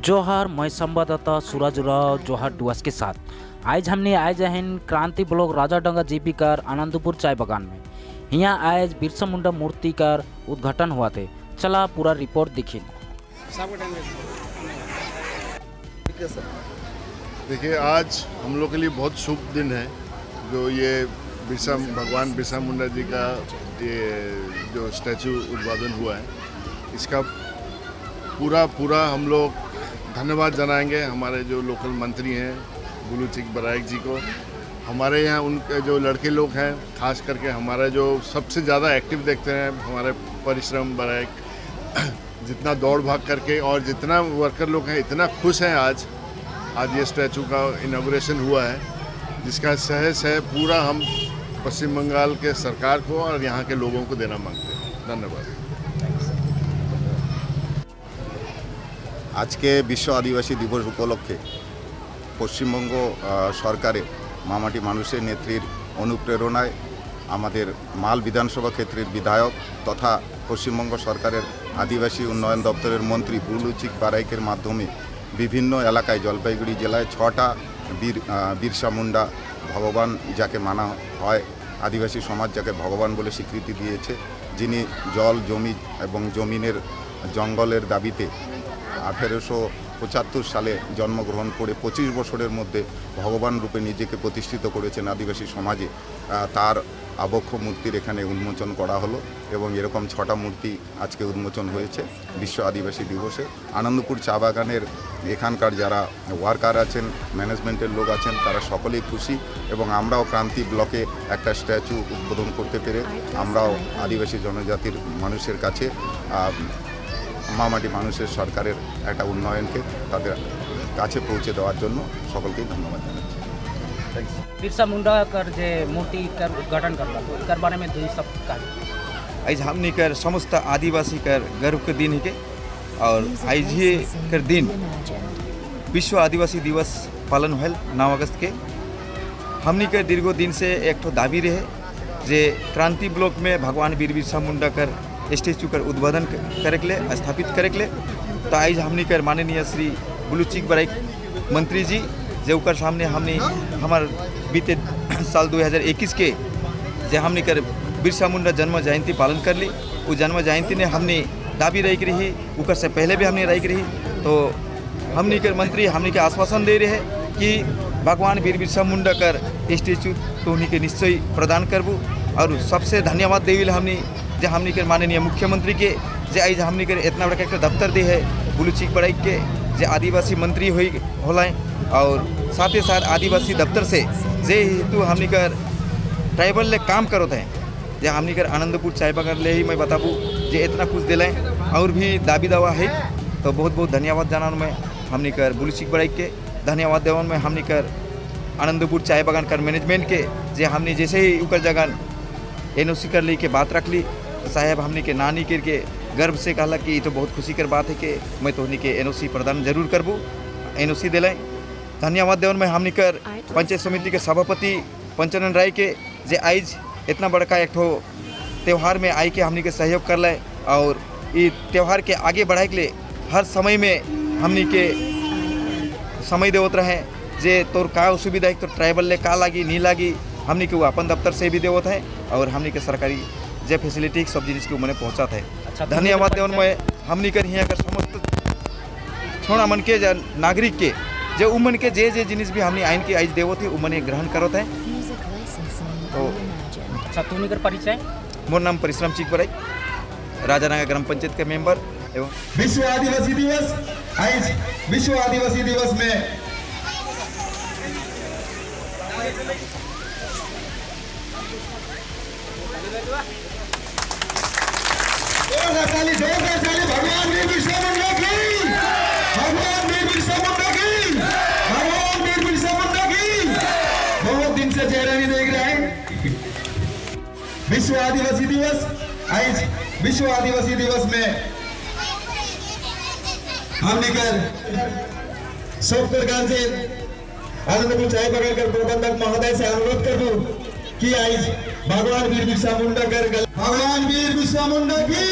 जोहार, मैं संवाददाता सूरज राव जोहार डुआस के साथ आज हमने आए जहन क्रांति ब्लॉक राजाडंगा जीपी कर आनंदपुर चाय बागान में। यहाँ आज बिरसा मुंडा मूर्ति कर उद्घाटन हुआ थे। चला पूरा रिपोर्ट देखिए। देखिए, आज हम लोग के लिए बहुत शुभ दिन है, जो ये बिरसा भगवान बिरसा मुंडा जी का ये जो स्टैचू उद्घाटन हुआ है, इसका पूरा पूरा हम लोग धन्यवाद जनाएंगे हमारे जो लोकल मंत्री हैं बुलू चिक बराइक जी को। हमारे यहाँ उनके जो लड़के लोग हैं, खास करके हमारा जो सबसे ज़्यादा एक्टिव देखते हैं हमारे परिश्रम बराइक, जितना दौड़ भाग करके और जितना वर्कर लोग हैं इतना खुश हैं। आज आज ये स्टैचू का इनाग्रेशन हुआ है, जिसका सहस है पूरा हम पश्चिम बंगाल के सरकार को और यहाँ के लोगों को देना मांगते हैं। धन्यवाद। আজকে বিশ্ব আদিবাসী দিবস উপলক্ষে পশ্চিমবঙ্গ সরকারের মামাটি মানুষের নেত্রীর অনুপ্রেরণায় আমাদের মাল বিধানসভা ক্ষেত্রের বিধায়ক তথা পশ্চিমবঙ্গ সরকারের আদিবাসী উন্নয়ন দপ্তরের মন্ত্রী বুলুচিক বারাইকের মাধ্যমে বিভিন্ন এলাকায় জলপাইগুড়ি জেলায় 6টা বিরসা মুন্ডা ভগবান যাকে মানা হয়, আদিবাসী সমাজ যাকে ভগবান বলে স্বীকৃতি দিয়েছে, যিনি জল জমি এবং জমিনের জঙ্গলের দাবিতে 1875 সালে জন্মগ্রহণ করে 25 বছরের মধ্যে ভগবান রূপে নিজেকে প্রতিষ্ঠিত করেছেন আদিবাসী সমাজে, তার আবক্ষ মূর্তির এখানে উন্মোচন করা হলো এবং এরকম 6টা মূর্তি আজকে উন্মোচন হয়েছে বিশ্ব আদিবাসী দিবসে। আনন্দপুর চা বাগানের এখানকার যারা ওয়ার্কার আছেন, ম্যানেজমেন্টের লোক আছেন, তারা সকলেই খুশি এবং আমরাও ক্রান্তি ব্লকে একটা স্ট্যাচু উদ্বোধন করতে পেরে আমরাও আদিবাসী জনজাতির মানুষের কাছে মামাটি মানুষের সরকারের একটা উন্নয়নকে তাদের কাছে পৌঁছে দেওয়ার জন্য সকলকেই ধন্যবাদ জানাচ্ছি। बिरसा मुंडा कर जे मूर्ति कर उद्घाटन करला, कर बारे में दुई शब्द का। आज हमनी कर समस्त आदिवासी कर गर्व के दिन है और आज ही कर दिन विश्व आदिवासी दिवस पालन होल 9 अगस्त के। हमनी कर दीर्घ दिन से एक ठो दाबी रहे जे क्रांति ब्लॉक में भगवान वीर बिरसा मुंडा कर स्टैचू कर उद्बोधन करे के लिए, स्थापित करे के लिए। तो आज हमनी कर माननीय श्री बुलुचिक बराइक मंत्री जी जे उकर सामने हमने हमार बीते साल 2021 के जे हमने कर बिरसा मुंडा जन्म जयंती पालन कर ली, वो जन्म जयंती ने हमने दाबी रही रही, उकर से पहले भी हमने रही रही। तो हमने कर मंत्री हमने के आश्वासन दे रहे कि भगवान वीर बिरसा मुंडा कर स्टैचू तो उन्हीं के निश्चय प्रदान करबू। और सबसे धन्यवाद देवी हमने जे हमने के माननीय मुख्यमंत्री के जे आज हमने के इतना बड़ा एक दफ्तर दे है बुलुचिक बराइक के जे आदिवासी मंत्री हुई होलाएँ और साथ ही साथ आदिवासी दफ्तर से जे हेतु हमने कर ट्राइबल ले काम करो थे, जे हमने कर आनंदपुर चाय बागान ले ही मैं बताबू जे इतना कुछ दिलाएँ और भी दाबी दावा है। तो बहुत बहुत धन्यवाद जाना मैं हमने कर बुलुचिक बराइक के, धन्यवाद देवन मैं हमने कर आनंदपुर चाय बागान कर मैनेजमेंट के जे हमने जैसे ही उकर जगह एनओसी कर ली के बात रख ली, साहेब हमने के नानी के गर्व से कहला कि ये तो बहुत खुशी कर बात है कि मैं तो के एनओसी प्रदान जरूर करबू, एनओसी दिलाएँ। धन्यवाद देवन मैं हमने कर पंचायत समिति के सभापति पंचानन राय के जे आज इतना बड़का एक ठो त्यौहार में आई के हमने के सहयोग कर लाए और ये त्यौहार के आगे बढ़ाए के लिए हर समय में हमने के समय देवत रहे जे तोर का असुविधा है तो ट्राइबल ले का लागी नहीं लागी हमने के वो अपन दफ्तर से भी देवत है और हमने के सरकारी जे फैसिलिटी सब जिनिस के मैंने पहुँचा है। अच्छा, धन्यवाद देवन मैं हमने कर यहाँ कर समस्त छोड़ा मन के नागरिक के जे उमन के जे जे जिनिस भी हमने आइन के आज देवत है उमने ग्रहण करत है। तो अच्छा, तुमने कर परिचय? मोर नाम परिश्रम चिक बराइक, राजाडांगा ग्राम पंचायत के मेंबर एवं विश्व आदिवासी दिवस आज विश्व आदिवासी दिवस में भगवान वीर बिरसा मुंडा की, भगवान वीर बिरसा मुंडा की, भगवान वीर बिरसा मुंडा की। बहुत दिन से चेहरा नहीं देख रहे हैं। विश्व आदिवासी दिवस आज विश्व आदिवासी दिवस में हम निकल सब प्रकार से आनंदपुर चाय बागान के प्रबंधक महोदय से अनुरोध कर दूं कि आज भगवान वीर बिरसा मुंडा कर भगवान वीर बिरसा मुंडा की।